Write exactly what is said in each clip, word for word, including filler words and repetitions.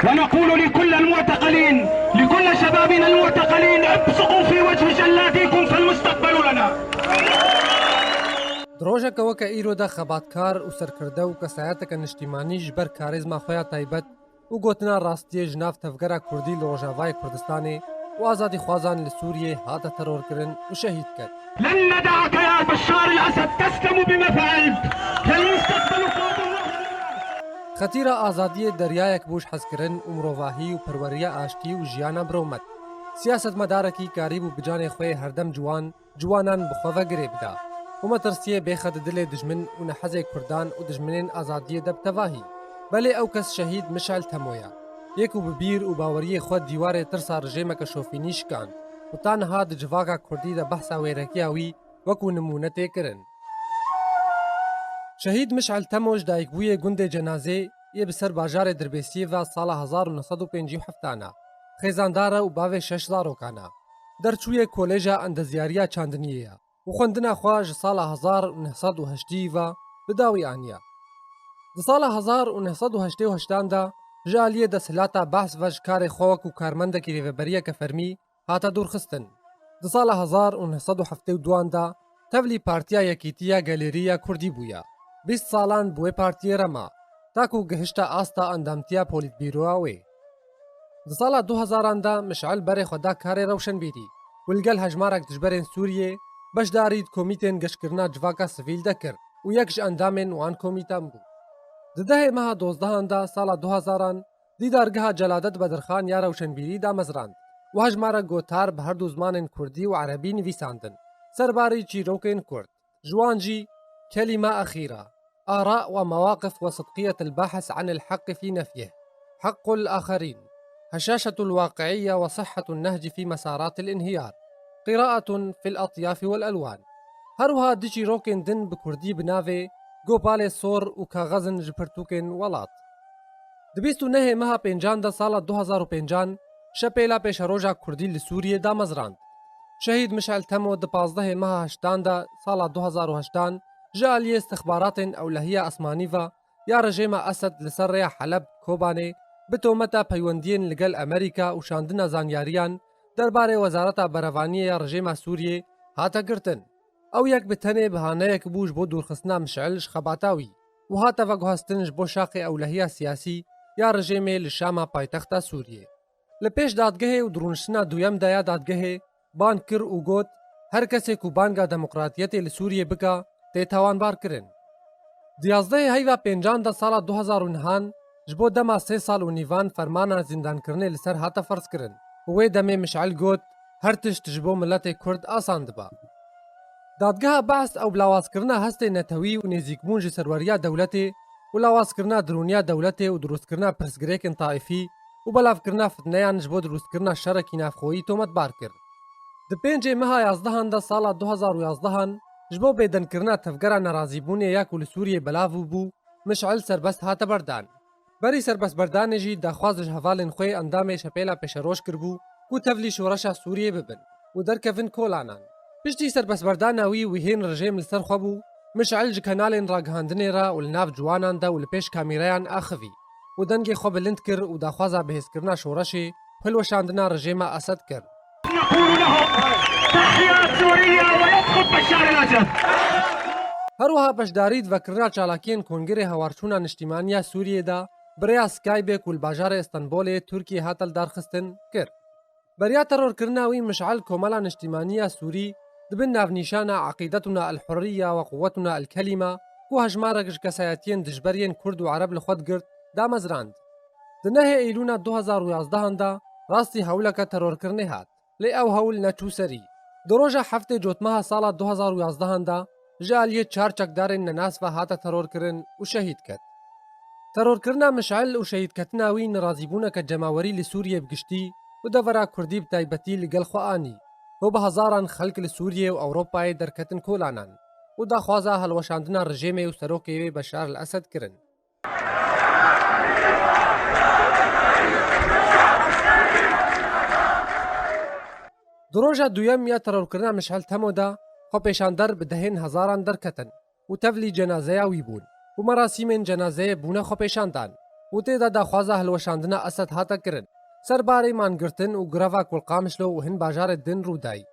ونقول لكل المعتقلين، لكل شبابنا المعتقلين: ابصقوا في وجه جلاديكم فالمستقبل لنا. Di rojeke weke îro de xebatkar û serkirde û kesayeteke niştîmanî ji ber karêzma xwe ya taybet û gotina rastiyê ji nav tevgera kurdî li Rojavayê Kurdistanê û azadîxwazan li Sûriyê hate terorkirin û şehîd ket. لن ندعك يا بشار الأسد تسلم بما فعلت، فالمستقبل قادم. Xetîra azadiyê deryayek bû ji hezkirin û mirovahî û perweriya aştî û jiyana biromet. Siyasetmedarekî karîbû bi canê xwe yê herdem ciwan, ciwanan bi xwe ve girê bida û metirsiyê bêxe di dilê dijmin û nehezê kurdan û dijminên azadiyê de bi tevahî. Belê ew kes şehîd Mişel Temo ye. Yê ku bi bîr û baweriyê xwe dîwarê tirsa rijêmeke şofînî şikand û ta niha di civaka kurdî de behsa wêrekiya wî wekû nimûne tê kirin. Şehîd Mişel Temo ji dayikbûyê gundê Cenazê yê bi ser bajarê Dirbêsiyê ve sala hezar û neh sed û pêncî û heft ana. Xêzandar e û bavê şeş zarokan e. Derçûyê Kolêja Endezyariya Çandiniyê ye û xwendina xwe ji sala hezar û neh sed û heştî ve bi dawî aniye. Di sala hezar û neh sed û heştê û heştan de ji aliyê desthilata Behs ve ji karê xwe wekû karmendekî rêveberiyeke fermî hate dûrxistin. Di sala hezar û neh sed û heftê û duan de tevlî Partiya Yekîtiya Gelêrî ya Kurdî bûye. Bîst salan bi wê partiyê re ma, ta ku gihişte asta endamtiya polîtbîroya wê. Di sala du hezaran de Mişel berê xwe da karê rewşenbîrî û li gel hejmarek dijberên Sûriyê beşdarî di komîtên geşkirina civaka sivîl de kir û yek ji endamên wan komîtan bû. Di dehê meha dozdehan de sala du hezaran dîdargeha Celadet Bedirxan ya rewşenbîrî damezrand û hejmarek gotar bi herdu zimanên kurdî û erebî nivîsandin serbarî çîrokên kurd. Ji wan jî كلمة أخيرة، آراء ومواقف وصدقية الباحث عن الحق في نفيه، حق الآخرين، هشاشة الواقعية وصحة النهج في مسارات الانهيار، قراءة في الأطياف والألوان. Her wiha du çîrokên din bi kurdî bi navê Gopalê Sor û Kaxezin ji Pirtûkên Welat. Di bîst û nehê meha pêncan de sala du hezar û pêncan şepêla pêşeroja kurdî li Sûriyê damezrand. Şehîd Mişel Temo di pazdehê meha heştan de sala du hezar û heştan ji aliyê istixbaratên ewlehiya esmanî ve ya rejêma Esed li ser rêya Heleb Kobanê bi tometa peywendiyên li gel Amerîka û şandina zanyariyan derbarê Wezareta Berevaniyê ya rejêma Sûriyê hate girtin. Ew yek bi tenê bihaneyek bû ji bo dûrxistina Mişel ji xebata wî û hate veguhestin ji bo şaxê ewlehiya siyasî ya rejêmê li Şama paytexta Sûriyê. Li pêş dadgehê û di rûniştina duyem de ya dadgehê bang kir û got, her kesê ku banga demokratiyetê li Sûriyê bika, tê tawanbar kirin. Di yazdehê heyva pêncan de sala du hezar û nehan ji bo dema sê sal û nîvan fermana zîndankirinê li ser hate ferzkirin û wê demê Mişel got, her tişt ji bo miletê Kurd asan diba. Dadgeha Behs ew bi lawazkirina hestê netewî û nêzîkbûn ji serweriya dewletê û lawazkirina dirûniya dewletê û dirustkirina pirsgirêkên taîfî û belavkirina fitneyan ji bo dirustkirina şerekî navxweyî tometbar kir. Di pêncê meha yazdehan de sala du hezar û yazdehan ji bo bêdenkirina tevgera nerazîbûnê ya ku li Sûriyê belav bûbû, Mişel serbest hate berdan. Berî serbestberdanê jî daxwaz ji hevalên xwe endamê şepêla pêşeroj kiribû ku tevlî şoreşa Sûriyê bibin û derkevin kolanan. Piştî serbestberdana wî wihên rejêm li ser xwe bû, Mişel ji kanalên ragihandinê re û li nav ciwanan de û li pêş kamîreyan axivî û dengê xwe bilind kir û daxwaza bihêzkirina şoreşê û hilweşandina rejêma Esed kir. نقول لهم: تحيا سوريا ويسقط بشار الأسد. Her wiha beşdarî di vekirina çalakiyên Kongrê Hawarçûna Niştîmaniya Sûriyê de bi rêya Skypeê ku li bajarê Stenbolê Tirkiyê hate lidarxistin kir. Beriya terorkirina wî Mişel Komela Niştîmaniya Sûrî di bin navnîşana Eqîdetuna el Hurriye ve Quwwetuna el Kelîme ku hejmarek ji kesayetiyên dijber yên Kurd û Ereb li xwe digirt, damezrand. Di nehê Eylûna du hezar û yazdehan de rastî hewleke terorkirinê hat. Lê ew hewl neçû serî. Di roja heftê Cotmeha sala du hezar û yazdehan de ji aliyê çar çekdarên nenas ve hate terorkirin û şehîd ket. Terorkirina Mişel û şehîdketina wî nerazîbûneke cemawerî li Sûriyê bi giştî û devera Kurdî bi taybetî li gel xwe anî û bi hezaran xelk li Sûriyê û Ewropayê derketin kolanan û daxwaza hilweşandina rejêmê û serokê wê Beşar el Esed kirin. Di roja duyem ya terorkirina Mişel Temo de xwepêşander bi dehên hezaran derketin û tevlî cenazeya wî bûn û merasîmên cenazeyê bûne xwepêşandan û tê de daxwaza hilweşandina Esed hate kirin. Serbarê mangirtin û greva ku li Qamişlo û hin bajarê din rû dayî.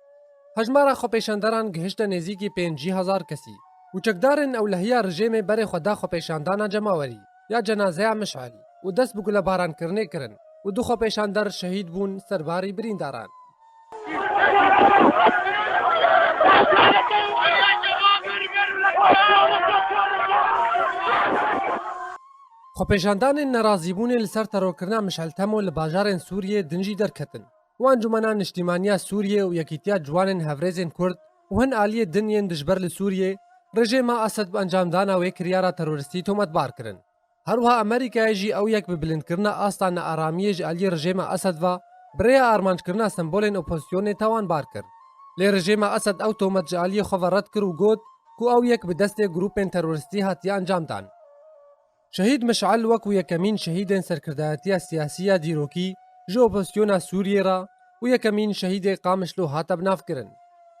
Hejmara xwepêşandaran gihişte nêzîkî pêncî hezar kesî û çekdarên ewlehiya rejêmê berê xwe da xwepêşandana cemawerî ya cenazeya Mişel û dest bi gulebarankirinê kirin û du xwepêşandar şehîd bûn serbarî birîndaran. Xwepêşandanên nerazîbûnê li ser terorkirina Mişel Temo li bajarên Sûriyê din jî derketin. Û Encûmena Niştîmaniya Sûriyê û Yekîtiya Ciwanên Hevrêzên Kurd û hin aliyê din yên dijber li Sûriyê, rejêma Esed bi encamdana wê kiryara teroristî tometbar kirin. Her wiha Amerîkayê jî ew yek bi bilindkirina asta nearamiyê ji aliyê rejêma Esed ve bi rêya armanckirina sembolên opozisyonê tawanbar kir. Lê rejêma Esed ew tomet ji aliyê xwe ve red kir û got ku ew yek bi destê grûpên teroristî hatiye encamdan. Şehîd Mişel wekû yekemîn şehîdên serkirdayetiya siyasî ya dîrokî ji opozisyona Sûriyê re û yekemîn şehîdê Qamişlo hate binavkirin.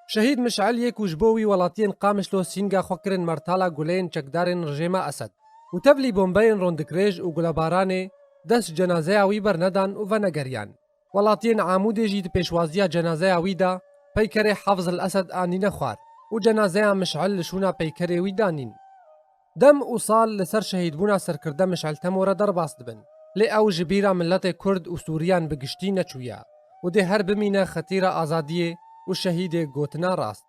Şehîd Mişel yê ku ji bo wî welatiyên Qamişlo sînga xwe kirin mertala guleyên çekdarên rejêma Esed û tevlî bombeyên rondikrêj û gulebaranê dest ji cenazeya wî bernedan û venegeriyan. Welatiyên Amûdê jî di pêşwaziya cenazeya wî de peykerê Hafz el Esed anîne xwar û cenazeya Mişel li şûna peykerê wî danîn. Dem û sal li ser şehîdbûna serkirde Mişel Temo re derbas dibin. Lê ew ji bîra miletê Kurd û Sûriyan bi giştî neçûye û dê her bimîne xetîra azadiyê û şehîdê gotina rast.